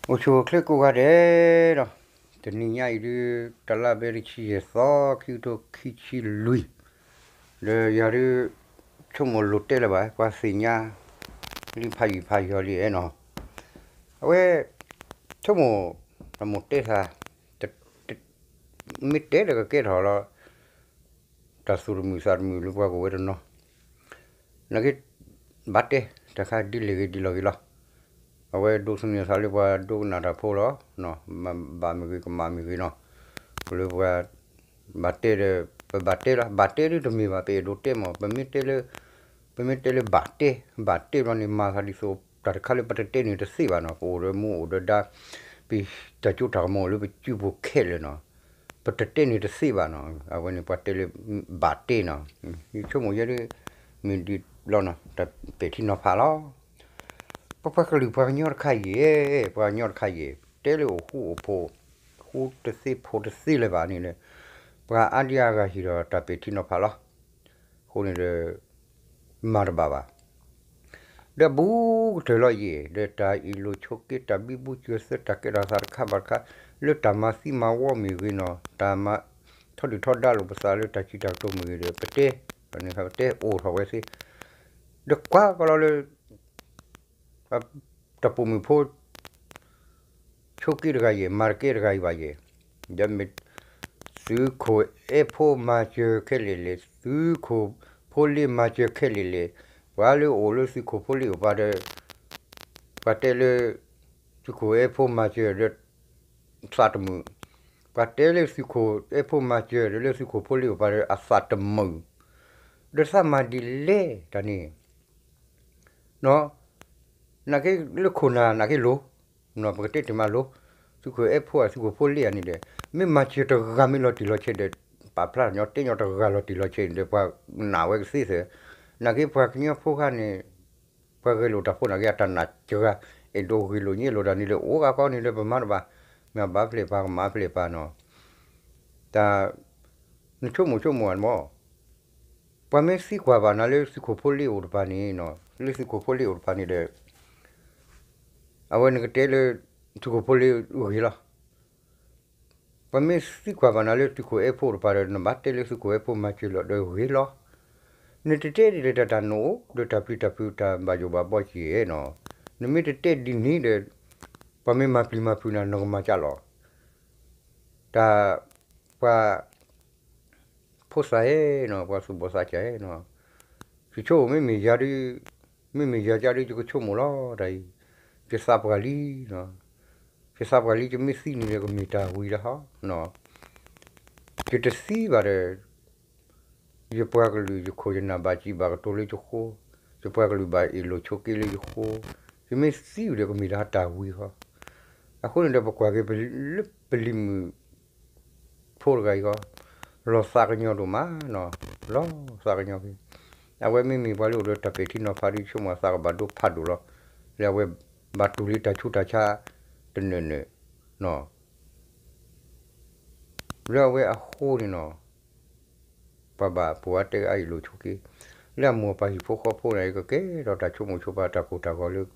အိၣ်ဆူၣ်အိၣ်ချ့ကိးဂၤဒဲးဒီး, တနံၤညါအံၤဒုး တလါဘဲတဆံယဲၢ်သီ ခံကထိခံဆံလွံၢ်, ဒီးယၤဒုး ဆိကမိၣ်လိၤတဲလၢၤဘၣ် ပှၤသ့ၣ်ညါ လံဖးယံာ်ဖးယီၤလံနီၤ, အဝဲ ဆိကမိၣ် တမိၣ်တဲသး မ့ၢ်တဲဒီးကကဲထီၣ်လီၤ တၢ်သူၣ်တမုာ်သးတမုာ်လၢပှၤကဝဲတနီၤ, နာ်က့ ဘၣ်တဲ တၢ်ခါဒ်လဲၣ်ဂ့ၤဒ်လဲၣ်ဂ့ၤလီၤ, အဝဲဒိးသန့ၤသးလၢပှၤဒိကနၣ်တၢ်ဖိလီၤ, ဘၣ်မ့ၢ်ဂ့ၤကမၣ်မ့ၢ်ဂ့ၤနီၤ, လၢပှၤ ဘၣ်တဲဒီး ပဘၣ်တဲလီၤ ဘၣ်တဲဒ်တမ့ၢ်ဘၣ် ပအဲၣ်ဒိးတဲမး ပမ့ၢ်တဲလၢ ပမ့ၢ်တဲလၢဘၣ်တဲ ဘၣ်တဲဘျီန့ၣ် မၤသးဒ်သိး တၢ်တခါလၢပတတဲန့ၣ်တသ့ဘၣ်နီၤ, ပအိၣ်ဒီးမူအိၣ်ဒီးဒါ ပတၢ်ကၠိတၢ်ကမီၤလၢပစုပူၤခဲလၢာ်နီၤ, ပတတဲန့ၣ်တသ့ဘၣ်နီၤ, အဝဲန့ၣ်ပှၤတဲလၢ ဘၣ်တဲနီၤ, ယဆိကမိၣ်ယဲဒ် မ့ၢ်ဒ်လီၤနီၤ တၢ်ပဲာ်ထံနီၤဖးလီၤ, ပပှၤကလုာ်ပှၤကညီတခါအံၤ ပှၤကညီတခါအံၤ တဲလၢအိၣ်ဃူအိၣ်ဖိး ဃူတသ့ဖိးတသ့လၢၤဘၣ်န့ၣ်လၢ ပှၤအါဒံအါဂၤဟံၣ်ဒီးတၢ်ပဲာ်ထံနီၤဖးလီၤ, အဃိန့ၣ်ဒီး မၤတဘၣ်ဘၣ်, ဒီးဘူးကတၢၢ်လီၤယံၤ ဒီးတၢ်အ့ၣ်လိာ်ဆိးက့ တၢ်ဘံဘူစၢၤသၢ တၢ်ကဲထီၣ်သးတခါဘၣ်တခါ လၢတၢ်မၤသံမၤဝီမ့ၢ်ဂ့ၤနီၤ တၢ်မၤထီဒုၣ်ထီဒါလိာ်ပသးလၢတၢ်စံးတၢ်ကတိၤမ့ၢ်ဂ့ၤဒီး ပတဲ ပတဲအိၣ်ထီၣ်ဝဲသ့, ဒီးကွၢ်ကီလီၤလၢ တၢ်ပိာ်မုၣ်ဖိ ဆိးက့တဂၤယဲၢ် မၤတကဲတဂၤအံၤဘၣ်ယဲၢ်, ဒီးမ့ၢ် သုးခိၣ်အဲၣ်ဖိမၤစၢၤခဲလၢာ်လဲၣ် သုးခိၣ်ဖိလ့မၤစၢၤခဲလၢာ်လဲၣ်, ပှၤလၢအိၣ်လၢသုးခိၣ်ဖိလ့အိၣ်ပှၤဒီး ပှၤတဲလၢ သုးခိၣ်အဲၣ်ဖိမၤစၢၤဒီး သးတမုာ်, ပှၤတဲလၢသုးခိၣ်အဲၣ်ဖိမၤစၢၤဒီးလၢသုးခိၣ်ဖိလ့အိၣ်ပှၤဒီးအသးတမုာ်, ဒီးသးမၤဒ်လဲၣ်တၢ်န့ၣ် နာ်က့လၢခိၣ်နၢ်နာ်က့လိၤ, ပကတဲတ့ၢ်မးလိၤ, သုးခိၣ်အဲၣ်ဖိဧါ သုးခိၣ်ဖိလ့ဧါန့ၣ်ဒီး မ့ၢ်မၤစၢၤတဂၤမ့ၢ်လီၤတံၢ်လီၤဆဲးဒီး ပာ်ဖျါညီတဲညီတဂၤလီၤတံၢ်လီၤဆဲးန့ၣ်ဒီး ပှၤနာ်ဝဲကသ့သၢ, နာ်က့ပှၤကညီဖိခါန့ၣ် ပှၤဂဲၤလိာ်တၢ်ဖိနာ်က့အတၢ်နာ်စှၤ, အဲၣ်ဒိးဂ့ၢ်လိာ်ညဲလိာ်တၢ်န့ၣ်ဒီး အိၣ်ဂၤကီန့ၣ်ဒီးပမၤတဘၣ်, မ့ၢ်ဘၣ်ဖျဲၣ်ပာ်ကမၤဖျဲၣ်ပာ်နီၤ, တၢ် နဆိကမိၣ်ဆိကမိၣ်ဧါမး, ပှၤမ့ၢ်သံကွၢ်ဘၣ်နၤလၢသုးခိၣ်ဖိလ့အိၣ်တပၤန့ၣ်, လၢသုးခိၣ်ဖိလ့အိၣ်တပၤန့ၣ်ဒီး အဝဲနကတဲလၢ သုးခိၣ်ဖိလ့ဂ့ၤလီၤ, ပှၤမ့ၢ်သံကွၢ်ဘၣ်နၤလၢသုးခိၣ်အဲၣ်ဖိတပၤဒီး နဘၣ်တဲလၢသုးခိၣ်အဲၣ်ဖိမၤစၢၤလီၤဒီးဂ့ၤလီၤ, နတတဲဒ်ဒီးတၢ်တၢ်နအိၣ်ဒီးတၢ်ပျံၤတၢ်ဖုးတၢ်ဘၣ်ယိၣ်ဘၣ်ဘီက့ၤနီၤ, နမ့ၢ်တတဲဒ်န့ၣ်ဒီး ပှၤမ့ၢ်မၤပျံၤမၤဖုးနၤ နကမၤကၢ်လီၤ, တၢ် ပှၤ ဖိသၣ်ဧၢနီၤ ပှၤသူၣ်ဘီၣ်သးစၢ်ဧၢနီၤ, ယဆိကမိၣ်မ့မ့ၢ်ယၤဒုး, မ့မ့ၢ်ယၤကဒုး ယကဆိကမိၣ်လီၤတၢ်အံၤ, ယသးပှၢ်လံ, ယသးပှၢ်လံ ယမ့ၢ်သံန့ၣ်ဒီးကမ့ၢ်တၢ်ဝံၤလၢဟီ, ယတသံဘၣ်ဒီး ယပှၤကလုာ်ယခိၣ်ယနၢ်ဘၣ်စံးဘၣ်ကတိၤလၢယဃိ, ယပှၤကလုာ်ဘၣ်အ့ၣ်လိာ်ဆိးက့လၢယဃိ, ယမ့ၢ်သံဝံၤဒီးကမ့ၢ်ဒၣ်တၢ်ဝံၤဃီ, အဃိန့ၣ်ဒီးပကွၢ်က့ၤလၢပလံၤမုၣ် ဖိတဂၤအံၤဃီ, လီၤသးကညီၤဒိၣ်မးနီၤ, လီၤသးကညီၤက့ၤ, အဝဲမ့မ့ၢ်ပှၤလၢအိၣ်ဒီးတၢ်ပဲာ်ထံနီၤဖးဒုး ဆိကမိၣ်အသးကဘၣ်ဒိဖးဒိၣ်လီၤ, လၢအဝဲဘၣ်တူၢ်လံတၢ်ဆူးတၢ်ဆါ တနၢၤနၢၤနီၤ, လၢအဝဲအဃိန့ၣ်နီၤ ပှၤဘၣ်ပှၤတဲအအ့ၣ်လိာ်ဆိးက့, လၢအမိၢ်အပၢ်ဟံၣ်ဖိဃီဖိန့ၣ် ကကဲထီၣ်တၢ်ဆိကမိၣ်ဆိပာ်တၢ်ကိၢ်တၢ်ဂီၤလၢ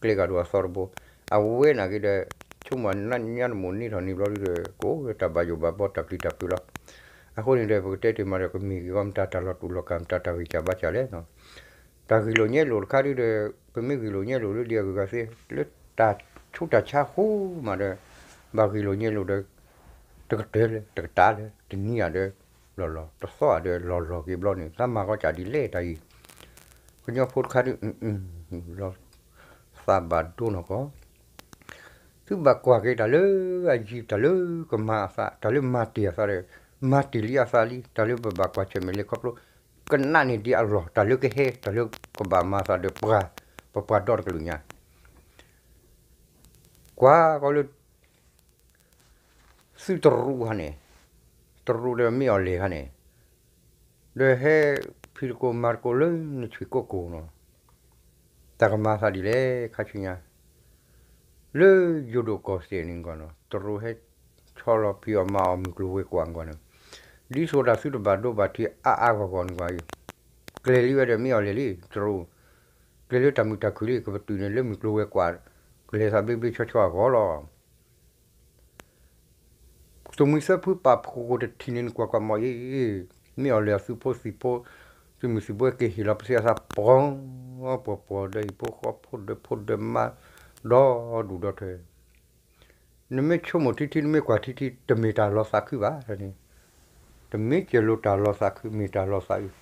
ကျဲကဒီးအသီတဘိ, အဝဲန့ၣ်က့ဒီး ဆိကမိၣ်ညါတမိၣ်န့ၢ်ထီၣ်န့ၢ်ဘျီဒုဒီး ကအိၣ်လၢတၢ်ဘၣ်ယိၣ်ဘၣ်ဘီတၢ်ပျံၤတၢ်ဖုးလီၤ, အဃိန့ၣ်ဒီး ပကတဲတ့ၢ်မးဒီး ကမ့ၢ်ဂ့ၤဂီၢ်မတၤတၢ်လီၤတူာ်လီၤကာ်မတၤတၢ်ဂံၢ်စၢ်ဘါစၢ်လဲၣ်နီၤ, တၢ်ဂ့ၢ်လိာ်ညဲလိာ်တခါဒုဒီး ပမ့ၢ်ဂ့ၢ်လိာ်ညဲလိာ်လၢဒ်အဂုၤအဂၤသ့ လၢတၢ်ဆူးတၢ်ဆါဃိမးဒီး ဘၣ်ဂ့ၢ်လိာ်ညဲလိာ်ဒီး တကတၢၢ်လၢ တကတၢၢ်လၢ တနံၤဧါဒီး လီၢ်လီၢ် တသီဧါဒီး လီၢ်လီၢ်က့ၤဘျီန့ၣ် သးမၤကီးကၢ်ဒ်လဲၣ်တၢ်အံၤ, ကညီဖိတခါဒု လီၤသးဘၣ်ဒိနီၢ်ကီၢ်, သုဘၣ်ကွၢ်က့ၤတၢ်လၢအယံၤ တၢ်လၢကမၤအသး တၢ်လၢမၤတ့ၢ်အသးဒီး မၤတ့ၢ်လံအသးလံ တၢ်လၢပဘၣ်ကွၢ်ဆၢၣ်မဲာ်လဲၤခီဖျိ ကနးန့ၢ်ဒံးအလီၢ် တၢ်လၢကဟဲ တၢ်လၢကဘၣ်မၤအသးဒီးပှၤ ပပှၤဒီတကလုာ်ညါ ကွၢ်ကီးလၢ သုတရူးခါန့ၣ်, တရူးဒီးမ့ၢ်အီၤလဲၣ်ခါန့ၣ်, ဒီးဟဲဖံးသကိးမၤသကိးလၢနဆွ့ၣ်ကိးကိၢ်နီၤ, တၢ်ကမၤသးဒ်လဲၣ်ခါဆူညါ, လၢယိၤဒိၣ်ကီၢ်စဲၣ်န့ၣ်ဂီၢ်နီၤ တရူးဟဲဆီလီၤဖံးအီၣ်မၤအီၣ်မုၢ်ကျိၤဝဲၤကွာ်ဂီၢ်န့ၣ်, ဒ်သိးတၢ်သုတဘၣ်ဒိဘၣ်ထံးအါအါဂီၢ်ဂီၢ်န့ၣ်ဂီၢ်အံၤ, ကျဲၤလံဝဲဒီးမ့ၢ်အီၤလဲၣ်လံ တရူး, ကျဲၤလၢတၢ်မုာ်တၢ်ခုၣ်လံ ကပတုာ်န့ၣ်လၢမုၢ်ကျိၤဝဲၤကွာ်, လဲၤသးဘျ့ဘျ့ဆှီဆှီအဂီၢ်လီၤ. သုးမုၢ်သၢဖုပာ်ဖှိၣ်တထံၣ်န့ၣ် နကွၢ်ကွၢ်မီၤအံၤ, မ့ၢ်အီၤလဲၤအသုးဖိသံၣ်ဖိ, သုးမုၢ်သံၣ်ဘိဟဲက့ၤဟ့ၣ်လီၤပသံအသး ပှီၤပှီၤပှီၤ ဒီးဟံၣ်ဖိဃီဖိဒီးဖိဒီးမါ ဒီဒူၣ်ဒီထၢ နမ့ၢ်ဆိကမိၣ်ထံထံ နမ့ၢ်ကွၢ်ထံထံ တမ့ၢ်တၢ်လီၤသးခုဘၣ်န့ၣ်, တမ့ၢ်ကဲၤလိာ်တၢ်လီၤသးခု မ့ၢ်တၢ်လီၤသးအုး,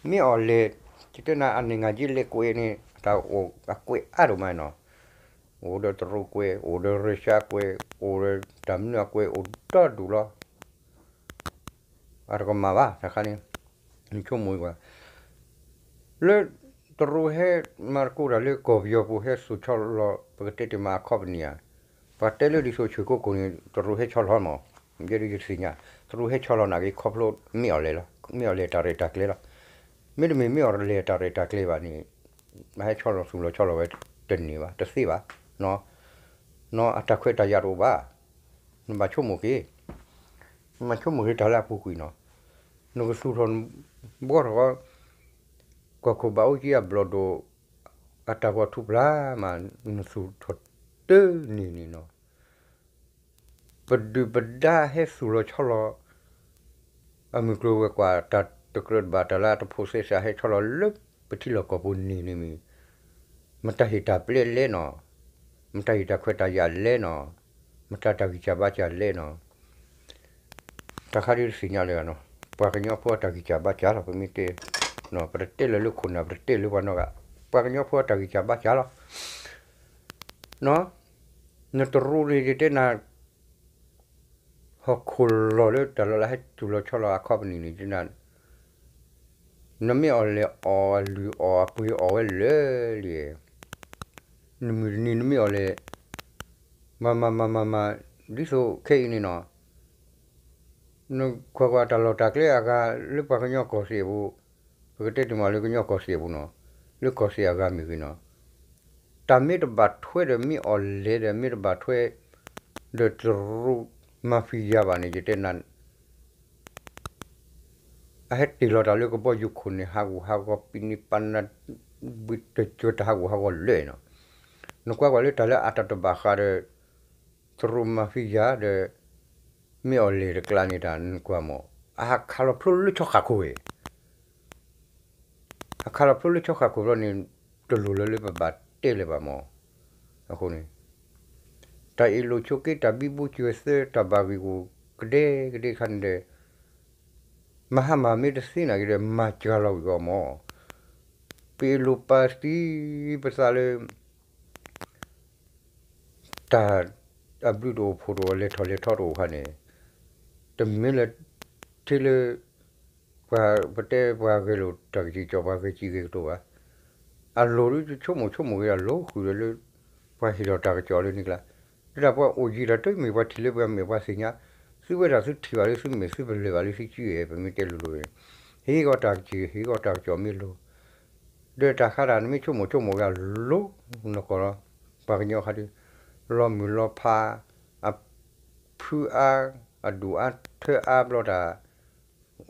မ့ၢ်အီၤလဲၤ ယတဲနၤ အန့ၣ် ငါယ့လဲၤကွဲးန့ၣ် တၢ်အိၣ်အကွဲးအါဒိၣ်မးနီၤ, အိၣ်ဒီးတရူးကွဲး အိၣ်ဒီးရၢရှါကွဲး အိၣ်ဒီးတၢ်မနုၤအကွဲး အိၣ်ဒီဒူၣ်လီၤ. အတကမၣ်ဘၣ်တခါန့ၣ်, နဆိကမိၣ်ကွၢ် လၢတရူးဟဲမၤသကိးတၢ်လၢကီၢ်ပယီၤပူၤ ဟဲသူၣ်ဆီလီၤ ပကတဲတ့ၢ်မးအခီပနံၣ်ဧါ, ပှၤတဲလၢဒ်သိးဆှၢကိးကိၣ်န့ၣ် တရူးဟဲဆီလီၤမး, ယဲဒ်ယတသ့ၣ်ညါ တရူးဟဲဆီလီၤနာ်က့ ခီဖျိမ့ၢ်အီၤလဲၤလီၤ, မ့ၢ်အီၤလဲၤတၢ်ရဲၣ်တၢ်ကျဲၤလီၤ. မ့တမ့ၢ်မ့ၢ်အီၤလဲၤတၢ်ရဲၣ်တၢ်ကျဲၤဘၣ်န့ၣ် အဟဲဆီလီၤသူၣ်လီၤဆီလီၤဝဲတန့ၢ်ဘၣ် တသ့ဘၣ်. နီၢ်အတၢ်ခွဲးတၢ်ယာ်တအိၣ်ဘၣ်, နဘၣ်ဆိကမိၣ်က့ၤ, နဘၣ်ဆိကမိၣ်က့ၤတၢ်လၢအပူၤကွံာ်နီၤ, နကသူၣ်ထီၣ်ဘှီထီၣ် ကီၢ်ခိၣ်ဘၣ်အူကံအဘျီၣ်ဒိၣ် အတၢ်ဂီၤထူၣ်ဖျါမး နသူၣ်ထီၣ်တန့ၢ်န့ၣ်နီၤ, ပဒုၣ်ပဒါဟဲသူၣ်လီၤဆီလီၤ အမုၢ်ကျိၤဝဲၤကွာ် တၢ်တကြၢးတဘၣ်တၢ်လၢအတဖိးသဲစးဟဲဆီလီၤလၢပထံလီၢ်ကီၢ်ပူၤန့ၣ်န့ၣ်မ့ၢ် မတၤဟ့ၣ်တၢ်ပျဲလဲၣ်နီၤ, မတၤဟ့ၣ်တၢ်ခွဲးတၢ်ယာ်လဲၣ်နီၤ, မတၤတၢ်ဂံၢ်စၢ်ဘါစၢ်လဲၣ်နီၤ, တၢ်ခါဒ်တသ့ၣ်ညါလၢၤနီၤ, ပှၤကညီဖိအတၢ်ဂံၢ်စၢ်ဘါစၢ်လီၤ ပမ့ၢ်တဲ, ပတတဲလၢၤလၢခိၣ်နၢ် ပတတဲလၢၤပှၤနီတဂၤ, ပှၤကညီဖိအတၢ်ဂံၢ်စၢ်ဘါစၢ်လီၤ. နတရူးန့ၣ်ယတဲနၤ ဟီၣ်ခိၣ်လီၢ်လၢတၢ်လီၢ်လၢဟဲသူၣ်လီၤဆီလီၤအခီပနံၣ်န့ၣ် နမ့ၢ်အီၤလဲၤအီၣ်အလုၢ်အီၣ်အပှ့ၤအီၣ်ဝဲလၢာ်လံ, နမုၢ်တနံၤနမ့ၢ်အီၤလဲၤ မၤမၤမၤမၤမၤ ဒ်သိးခဲအံၤန့ၣ်နီၤ, နကွၢ်ကွၢ်တၢ်လီၢ်တၢ်ကျဲအဂၤလၢပှၤကညီကီၢ်စဲၣ်အပူၤ, ပကတဲတ့ၢ်မးလၢကညီကီၢ်စဲၣ်အပူၤနီၤ, လၢကီၢ်စဲၣ်အဂၤမ့ၢ်ဂ့ၤနီၤ, တၢ်မ့ၢ်တဘၣ်ထွဲဒီးမ့ၢ်အီၤလဲၤဒီး မ့ၢ်တဘၣ်ထွဲဒီးတရူး mafia ဘၣ်န့ၣ် ယတဲနၤ အဟဲတ့ၢ်လီၤတၢ်လၢကဘီယူၤခိၣ်န့ၣ် ဟးဂူာ်ဟးဂီၤ ပံၤန့ၣ်ပာ်နၤ ဘှံးတစၢၤတၢ်ဟးဂူာ်ဟးဂီၤလၢာ်နီၤ, နကွၢ်ကွၢ်လၢတၢ်လၢအတၢ်တဘၣ်ဃးဒီး တရူး mafia ဒီး မ့ၢ်အီၤလဲၤတကျါန့ၣ်တၢ် နကွၢ်မး အဟးခးလီၤဖျိလၢဆီဃာ်ခိၣ်ဝဲ အခါလီၤဖျိလၢဆီဃာ်ခိၣ်ဘျီန့ၣ် တလိၣ်လၢၤလၢပဘၣ်တဲလၢၤဘၣ်မး. အဃိန့ၣ် တၢ်အ့ၣ်လိာ်ဆိးက့ တၢ်ဘံဘူစၢၤသၢ တၢ်ဘၣ်ဂံၢ်ဂူာ် ကဒဲကဒဲခါန့ၣ်ဒီး မဟါမၢ်မ့ၢ်တသ့နာ်က့ဒီး မၤစှၤလီၤကွံာ်အီၤမး. ပအ့ၣ်လိာ်ပာ်သံပသးလၢ တၢ်အဘျုးတအိၣ်ဖှိၣ်တအိၣ် လဲၤထီၣ်လဲၤထီတအိၣ်ခါန့ၣ် တမ့ၢ်လၢ ထံလၢ ပှၤ ပတဲပှၤဂဲၤလိာ်တၢ်ဂ့ၢ်စံၣ်ကီး ပှၤဂဲၤစံၣ်ဂဲၤကတိၤဘၣ်. အလိၤဒ်ဆိကမိၣ်ဆိကမိၣ်ဂ့ၤ အလိၤဃုာ်ဒီးလၢ ပှၤဟ့ၣ်ထီၣ်တၢ်ကစီၣ်လၢန့ၣ်ကျါ, ဒ်တၢ်ပှၤအိၣ်ယံၤတၢ်တမ့ၢ်ပှၤထံၣ်လၢပှၤမဲာ်ပှၤသ့ၣ်ညါ, သုဝဲဒၣ်သုထံၣ်ဘၣ်လၢသုမဲာ်သုပလၢၢ်ဘၣ်လၢသုစုအဲၣ် ပမ့ၢ်တဲလိၤလိၤန့ၣ်, ဟ့ၣ်ဂီၤတၢ်ကစီၣ် ဟ့ၣ်ဂီၤတၢ်ကစီၣ်မ့ၢ်လိၤ ဒီးတၢ်ခါတၢ်နမ့ၢ်ဆိကမိၣ်ဆိကမိၣ်ဂ့ၤ အလိၤနီၢ်ကီၢ်လီၤ. ပှၤကညီခါဒုး လီၤမုၢ်လီၤဖး အဖုအါ အဒူၣ်အါထၢအါဘျီတၢ်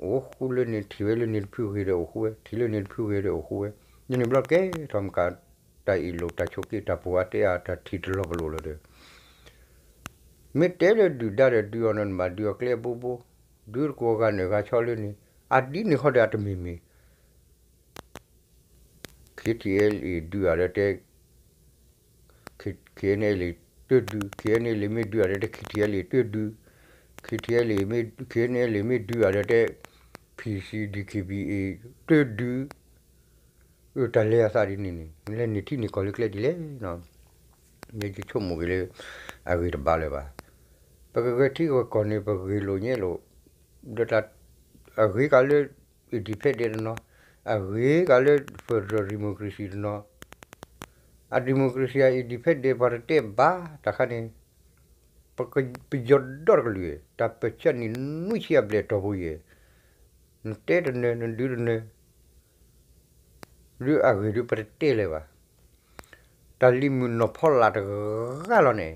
အိၣ်ဃူလၢန့ၣ် ထံၣ်ဝဲလၢန့ၣ်တဖုဂ့ၤဒီးအိၣ်ဃူဝဲ ထံၣ်လၢန့ၣ်တဖုဂ့ၤဒီးအိၣ်ဃူဝဲ, ယန့ၣ်ဘျီကဲထီၣ်မက တၢ်အ့ၣ်လိာ်တၢ်ဆိးက့ တၢ်ပဝါတဲအါ တၢ်ထံၣ်တလီၤပလိာ်လီၤဒီး မ့ၢ်တဲလၢဒုၣ်ဒါဒီးဒုးအီၤန့ၣ် နဘၣ်ဒုးအီၤကျဲအဘိဘိ, ဒုးတကိးဂၤနၢၤဂၤဆီလၢန့ၣ် အဒ်န့ၣ်ဃီဒီးအတမ့ၢ်မ့ၢ် KTLA ဒုးအါဒီးတဲ KNLA တဒုး, KNLA မ့ၢ်ဒုးအါဒီးတဲ KTLA တဒုး, KTLA မ့ၢ် KNLA မ့ၢ်ဒုးအါဒီးတဲ PC DKBA တဒုး, အတၢ်လဲၤအသးဒ်န့ၣ်န့ၣ် လဲၤန့ၢ်ထံန့ၢ်ကီၢ်လၢကျဲဒ်လဲၣ်နီၤ. ယဆိကမိၣ်က့ၤလၢ အဂ့ၢ်တဘၣ်လၢၤဘၣ်. ပကဂဲၤထံဂဲၤကီၢ်န့ၣ် ပဂ့ၤလိာ်ညဲလိာ် ဒီးတၢ် အဂ့ၤကးလၢ independent တနီၤ, အဂ့ၤကးလၢ federal democracy တနီၤ, အ democracy အ independent ပှၤတတဲဘၣ်တၢ်ခါန့ၣ်, ပက ပယီၤဒီတကလုာ် တၢ်ပၢၢ်ဆၢနံၣ်နွံဆံအဘျဲၣ်တီၢ်ပူၤယဲၢ်, နတဲတနၢၤ နဒုးတနၢၤ ဒုးအဂ့ၢ်ဒုးပတတဲလၢၤဘၣ်. တၢ်လံၤမုၢ်နီၢ်ဖီလာ်တဂၤလီၤန့ၣ်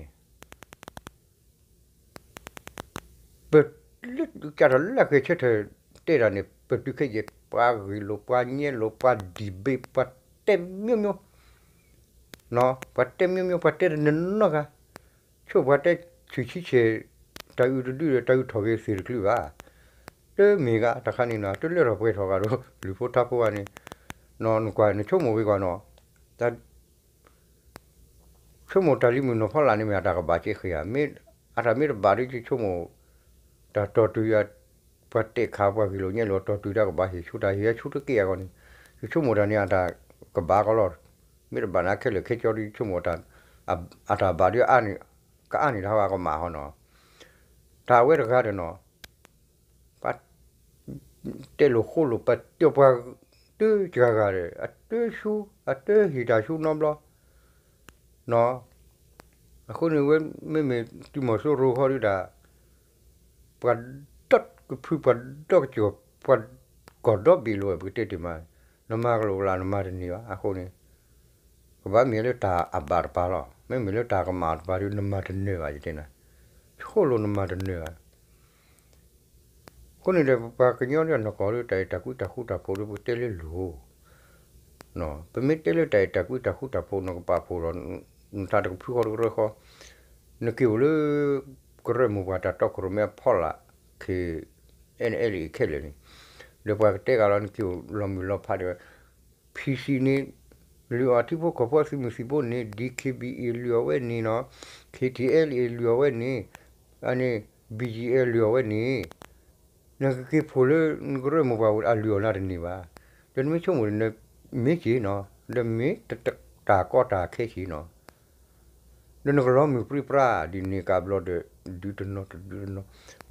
ပလၢကးထီၣ်လၢအဂဲၤဆၢထၢၣ်တဲတၢ်န့ၣ် ပတုၤခဲယဲၢ် ပှၤဂ့ၢ်လိာ် ပှၤညဲလိာ် ပှၤ debate ပှၤတဲမျိုးမျိုး, ပှၤတဲမ့ၢ်မ့ၢ် ပှၤတဲတနီၤနီၤဂၤ, ဆိပှၤတဲဆံးဆံးဆဲး, တၢ်အုးတဒုဒီး တၢ်အုးထီၣ်က့ၤသ့ၣ်တချုးဘၣ်, တမ့ၢ်ဂၤတခါန့ၣ်နီၤ, တလၢထီၣ်ပှဲၤထီၣ်ဂၤဒီး လူၢ်ဖိထါဖိဂၤန့ၣ်, နကွၢ်နဆိကမိၣ်ဝဲကွၢ်နီၤ, တၢ် ဆိကမိၣ်တၢ်လံၤမုၢ်နီၤဖီလာ်န့ၣ်မ့ၢ်အတၢ်ကဘၣ်ကဲဃ့ဧါ, မ့ၢ် အတၢ်မ့ၢ်တဘၣ်ဒီး ယဆိကမိၣ် တၢ်တီၢ်တုၤယၤ ပှၤတဲာ်ခးပှၤဂ့ၢ်လိာ်ညဲလိာ်တီၢ်တုၤတၢ်ကဘၣ်ဟ့ၣ်ဆူတၢ်ဟ့ၣ်အဆူတက့ၢ်အဂီၢ်န့ၣ်, ယဆိကမိၣ်တၢ်န့ၣ်အတၢ်ကဘၣ်ကီလီၤ, မ့ၢ်တဘၣ်န့ၣ်ခဲလၢာ်ခဲဆ့ဒီး ယဆိကမိၣ် အတၢ်ဘၣ်ဒီးအါန့ၢ် ကအါန့ၢ်တၢ်ဟးဂီၤကမၣ်ဟီနီၤ, တၢ်ဝဲတဂၤဒီးနီၤ ပှၤ တဲလိာ်ဃိလိာ် ပှၤတဲပှၤ တစှၤဂၤဒီး အတဆူ အတဟ့ၣ်တၢ်ဆူနီတဘျီ, နီၤ, အဃိန့ၣ်ဝဲ မ့မ့ၢ်သုးမီၤစိရိၤဃီဒုးတၢ် ပှၤဒီကဖု ပှၤဒီကစၢၢ် ပှၤကီၢ်ဒီဘ့ၣ်လိာ်ဝဲ ပကတဲတ့ၢ်မး, နမၤကလိာ်ကလး နမၤတန့ၢ်ဘၣ် အဃိန့ၣ် ကဘၣ်မ့ၢ်လၢတၢ်အဘၣ်တပၤလီၤ. မ့မ့ၢ်လၢတၢ်ကမၣ်တပၤဒီး နမၤတနၢၤဘၣ် ယတဲနၤ, ဆိလိာ်နမၤတနၢၤဘၣ်. အဃိန့ၣ်ဒီး ပပှၤကညီဒ်နီၢ်ကီၢ်ဒီး တၢ်အဲၣ်တၢ်ကွံတၢ်ဃူတၢ်ဖိးဒီး ပကတဲလၢလိၤ, ပမ့ၢ်တဲလၢတၢ်အဲၣ်တၢ်ကွံတၢ်ဃူတၢ်ဖိး နကပာ်ဖှိၣ်ဒီး နထးတကဖုဃီတကရၢဃီ, နက့ၤအိၣ်လၢ ကရၢမိၢ်ပှၢ်တၢ်တီခိၣ်ရိၣ်မဲအဖီလာ် KNLA ခဲလၢာ်န့ၣ်, ဒီးပှၤကတဲဂၤလီၤ နက့ၤအိၣ်လီၤမုၢ်လီၤဖးဒီး PC န့ၣ် လုၢ်အီၣ်ထံဖိကီၢ်ဖိအသုးမုၢ်သံၣ်ဘိန့ၣ် DKBA လုၢ်အီၣ်ဝဲန့ၣ်နီၤ, KTLA လုၢ်အီၣ်ဝဲန့ၣ်, အန့ၣ် BGF လုၢ်အီၣ်ဝဲန့ၣ်, နကက့ၤဖှိၣ်လၢ နကရၢမိၢ်ပှၢ်ဝဲ အလုၢ်အီၣ်နၤတန့ၢ်ဘၣ်. ဒီးနမ့ၢ်ဆိကမိၣ်န့ၣ် မ့ၢ်က့ၤနီၤ, ဒီးမ့ၢ်တၢ်ကီတၢ်ခဲက့ၤနီၤ ဒီးနကလီၤမုၢ်ပြံပြါဒ်န့ၣ်ကဘျီဒီး ဒုတနီၤတဒုတနီၤ,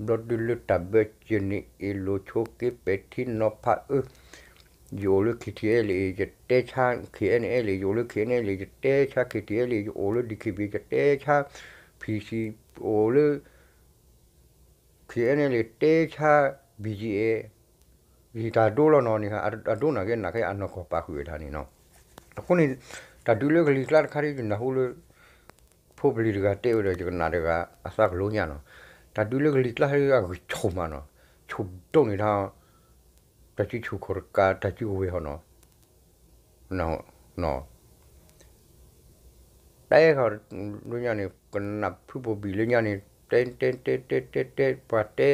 ဘျီဒုလၢတၢ်ဘၢစၢၤန့ၣ် အ့ၣ်လိာ်ဆိးက့ပဲာ်ထံနီၤဖးအၢ, ယအိၣ်လၢ KTLA ယတဲဆါ KNLA ယအိၣ်လၢ KNLA ယတဲဆါ KTLA ယအိၣ်လၢ DKBA ယတဲဆါ PC အိၣ်လၢ KNLA တဲဆါ BGF ယတၢ်ဒိလီၤနီၤန့ၣ် အဒိနၤက့နၤက့အနီၢ်ကီၢ်ပာ်ဃုာ်ဝဲဒၣ်န့ၣ်နီၤ. အဃိန့ၣ် တၢ်ဒုးလၢကလံၤကျါတခါဒ်ယနၢ်ဟူလၢ ဖိပလံၤတဂၤတဲဝဲဒီး ယကနၣ်တဂၤအသးကလိညါနီၤ, တၢ်ဒုးလၢကလံၤကျါအဂံၢ်ဆူၣ်မးနီၤ, ဆူၣ်ဒိၣ်န့ၢ်ထီၣ် တၢ်စုဆူၣ်ခိၣ်တကး တၢ်စုကဝဲၤဟီနီၤ, တဲဃီၤလၢညါန့ၣ် ကနၣ်ဖုဘိၣ်ဘံၣ်လၢညါန့ၣ် တဲတဲတဲတဲတဲတဲ ပှၤတဲ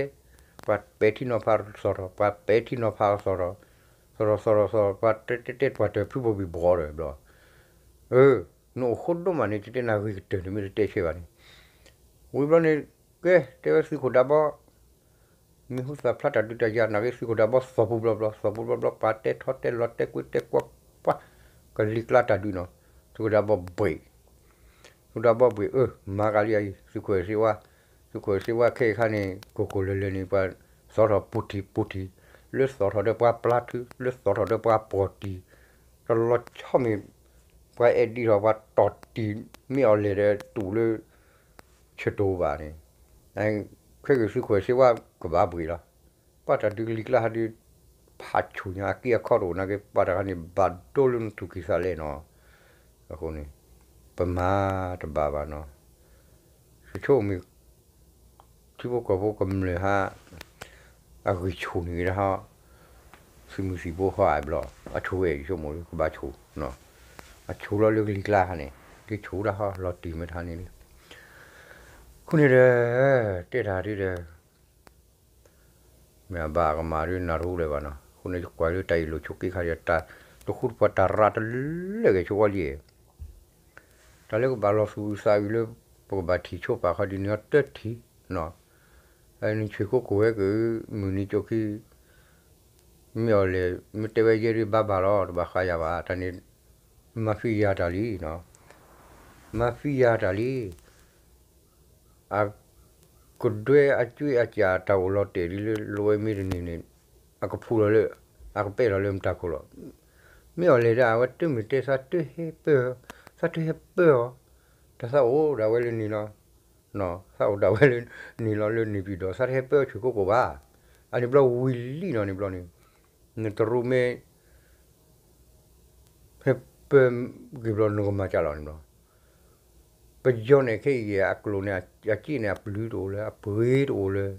ပှၤပဲာ်ထံနီၤဖးကသီၣ်ထီၣ် ပှၤပဲာ်ထံနီၤဖးကသီၣ်ထီၣ် သီၣ်ထီၣ်သီၣ်ထီၣ်သီၣ်ထီၣ် ပှၤတဲတဲတဲ ပှၤတၢၢ်ဖုဘိၣ်ဘံၣ်ဘှီဒီးဘျီ နအိၣ်ဃိဒိၣ်မးန့ၣ် ယတဲနၤဂ့ၤကတၢၢ်န့ၣ် မ့ၢ်တတဲဆဲးဘၣ်န့ၣ်, ဝံၤဘျီန့ၣ် ကဲ တဲဝဲသုးခိၣ်ဒးဘီ မ့ၢ်ဟူသၣ်ဖျါတၢ်ဒုးတၢ်ယၤနာ်က့ သုးခိၣ်ဒးဘီသီၣ်ပူၤဘျီဘျီ သီၣ်ပူၤဘျီဘျီ ပှၤတဲထီတဲလီၤတဲကွံတဲကွၢ်ကွၢ် ကလံၤကျါတၢ်ဒုးနီၤ, သုးခိၣ်ဒးဘီဘှံး သုးခိၣ်ဒးဘီဘှံး အၢ မၤကလံၤအံၤ သုးခိၣ်စ့ဝါ, သုးခိၣ်စ့ဝါခဲအံၤခါန့ၣ် ကိၢ်ကိၢ်လၢၤလၢၤန့ၣ် ပှၤသီၣ်ထီၣ်ပူၤထံၣ်ပူၤထံၣ် လၢသီၣ်ထီၣ်ဒီးပှၤပျါထု လၢသီၣ်ထီၣ်ဒီးပှၤပီၢ်တံၢ်, တလီၤဆီမ့ၢ် ပှၤအဲၣ်ဒိးထီၣ်ပှၤတီၢ်တံၢ် မ့ၢ်အီၤလဲၤဒီးတူၢ်လၢ ဆၢတိၤဘၣ်န့ၣ်, ခဲက့ၤသုးခိၣ်စ့ဝါကဘၣ်ဘှံးလီၤ, ပှၤတၢ်ဒုးကလံၤကျါဟးဒုး ဖးဆူၣ်ညါအက့အခီတအိၣ်နာ်က့ ပှၤတဂၤန့ၣ် ဘၣ်ဒိလၢနသူၣ်ကံၢ်သးလဲနီၤ, အဃိန့ၣ် ပမၤတဘၣ်ဘၣ်နီၤ, ဆိကမိၣ် ထံဖိကီၢ်ဖိကမျၢၢ်ဟး အဂံၢ်ဆူၣ်န့ၣ်ဂ့ၤဒၣ်ဟး သုးမုၢ်သံၣ်ဘိဟီအဘျီ အဆိၣ်ဝဲယဆိကမိၣ်လၢကဘၣ်ဆူၣ်, အဆိၣ်လီၤလၢကလံၤကျါဟးန့ၣ် က့ၤဆူၣ်ဒၣ်ဟီလီၤတံၢ်မ့ၢ်တဟါန့ၣ်လံ, အဃိန့ၣ်ဒီး တဲတၢ်ဒ်ဒီး မ့ၢ်အဘၣ်အကမၣ်ဒ်နၢ်တဟူလၢၤဘၣ်နီၤ, အဃိန့ၣ် ယကွၢ်လၢတၢ်အ့ၣ်လိာ်ဆိးက့ခါဒီး တၢ်တဃူတဖိးတၢ်ရၤတလၢာ်ဂ့ၤဆိဝဲလံ, တၢ်လၢကဘၣ်လီၤသူၣ်အုးသးအုးလၢ ပကဘၣ်ထံၣ်ဆိပာ်ခီဒ်န့ၣ်တထံၣ်နီၤ, နဆွ့ၣ်ကိကိၣ်ဝဲက့ၤ မုၢ်နံၤကၠိခံ မ့ၢ်အီၤလဲၣ် မ့ၢ်တဲဝဲယဲဒ်ဘၣ်ဘၣ်လီၤ တဘၣ်ဃးယၤဘၣ် တၢ်န့ၣ် မၤသံယၤတၢ်လံနီၤ, မၤသံယၤတၢ်လံ အကဒွဲအကၠွ့အကၢ်တၢ်အိၣ်လီၤတဲာ်ဒ်လၢ လိဝဲမ့ၢ်တနံၤန့ၣ် အကဖူလီၤလၢ အကပဲၢ်လီၤလၢမတၤခိၣ်လီၤ, မ့ၢ်အီၤလဲၣ်ဒၣ် အဝဲတမ့ၢ်တဲသးတဟဲပၢၢ် သးတဟဲပၢၢ်အီၤ, တၢ်သးအိၣ်ဒၣ်ဝဲလၢန့ၣ်လီၤ, သးအိၣ်ဒၣ်ဝဲလၢန့ၣ်လီၤ လၢန့ၣ်ပံၤဒီး သးတဟဲပၢၢ်အီၤဆွ့ၣ်ကိကိၣ်ဘၣ်, အန့ၣ်ဘျီဝံၤလံနီၤ န့ၣ်ဘျီန့ၣ် နတရူးမ့ၢ် ဖဲပၢၢ်ဂ့ၤဘျီနကမၤကၢ်လီၤန့ၣ်ဘျီ, ပယီၤန့ၣ်ခဲအံၤ အကျိာ်န့ၣ် အစ့ၣ်န့ၣ် အပျုၤတအိၣ်လၢၤ အပှ့ၤတအိၣ်လၢၤ,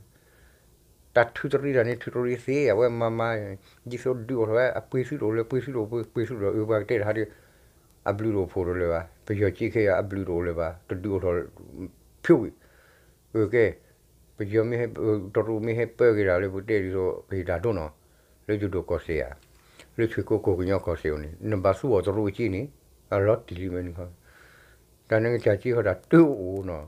တၢ်ထုးတရံးတၢ်န့ၣ် ထုးတရံးသ့ အဝဲမၤမၤ ဒ်သိးဒုးအိၣ်ထီၣ်ဝဲ အပှ့ၤသုတအိၣ်လၢၤ ပှ့ၤသုတအိၣ် ပှ့ၤသုတအိၣ် အပှၤကတဲတဟါဒီး အဘျုးတအိၣ်ဖှိၣ်တလၢၤဘၣ်, ပယီၤက့ခဲအံၤအဘျုးတအိၣ်လၢၤဘၣ်, တဒုးအိၣ်ထီၣ်ဖုးဝံၤ, အကဲ ပယီၤမ့ၢ်ဟဲ တရူးမ့ၢ်ဟဲပၢက့ၤတၢ်လၢပတဲဒ်သိး ကဟ့ၣ်တၢ်ဒိၣ်နီၤ, လၢယဒိၣ်ကီၢ်စဲၣ်ဧါ, လၢဆွ့ၣ်ကိကိၣ်ကညီကီၢ်စဲၣ်အိၣ်န့ၣ် နဘၣ်သူအီၤတရူးအက့န့ၣ်, အလီၤတံၢ်လံမ့ၢ်န့ၣ်ခီ, တၢ်နကစၢ်က့ဃီတၢ်တအိၣ်နီၤ,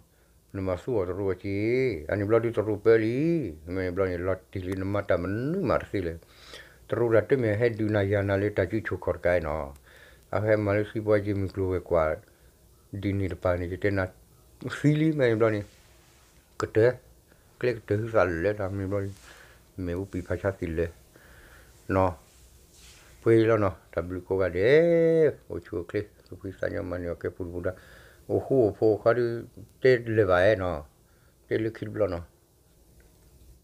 နဘၣ်သူအီၤတရူးအက့, အန့ၣ်ဘျီဒုးတရူးပၢလံ, မ့ၢ်န့ၣ်ဘျီန့ၣ် လီၤတံၢ်လံ နမၤတၢ်မနုၤမးတသ့လၢၤ, တရူးတၢ်တမ့ၢ်ဟဲဒုးနၤယၤနၤလၢတၢ်စုဆိၣ်ခီၣ်တကးနီၤ, အဟဲမၤလၢသံပှၤယ့ၢ်မုၢ်ကျိၤဝဲၤကွာ် ဒ်န့ၣ်တပၤန့ၣ် ယတဲနၤ သံလံမ့ၢ်န့ၣ်ဘျီန့ၣ်, ကတၢၢ်, ကျဲကတၢၢ်ဟုသးလၢတၢ်မ့ၢ်ဘျီန့ၣ်, မ့ၢ်ပူၤပံာ်ဖးဆါသံလၢာ်နီၤ, ပှဲၤလီၤနီၤ, တၢ်ဘျုးကိးဂၤဒဲး, အိၣ်ဆူၣ်အိၣ်ချ့ သူၣ်ဖှံသးညီမၤန့ၢ်အီၤကဲပူၤတပူၤဒါ, အိၣ်ဃူအိၣ်ဖိးခီဒုး တဲလၢာ်ဘၣ်အဲၣ်နီၤ, တဲလၢခံတဘျီနီၤ